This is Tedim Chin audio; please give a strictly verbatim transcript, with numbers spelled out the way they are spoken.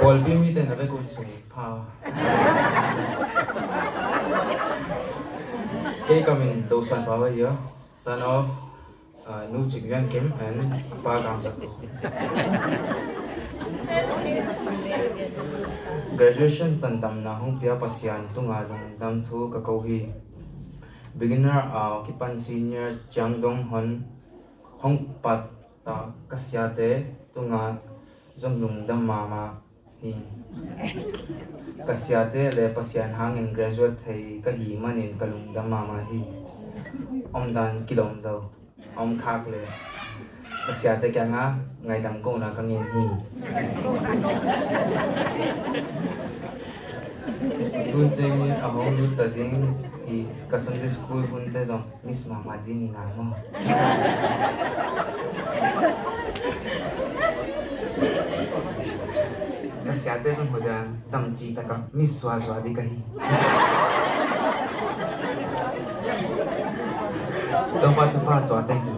Pawlpi mite na bek un sui pha. Kei ka min To Suan Pau ahi a, son of, uh, Nu Cik Lian Kim and Pa Gam Sak Ko. Graduation tan damna hong pia Pasian tungah lungdam thu ka ko hi. Beginner a kipan senior ciang dong hon hong pat ta ka siate tungah zong lungdam mahmah hi. Ka siate le Pasian hangin graduate thei ka hi manin ka lungdam mahmah hi. Omdan kilawm lo, om khak le ka siate kiangah ngaidam kohna ka ngen hi. Tun ciangin a hong lut ta ding hi. Ka Sunday school hunte zong miss mahmah ding hi ngai maw? Ka siate zong hoih dam ci taka miss zuazua ding ka hi. Topa thupha tuate hi.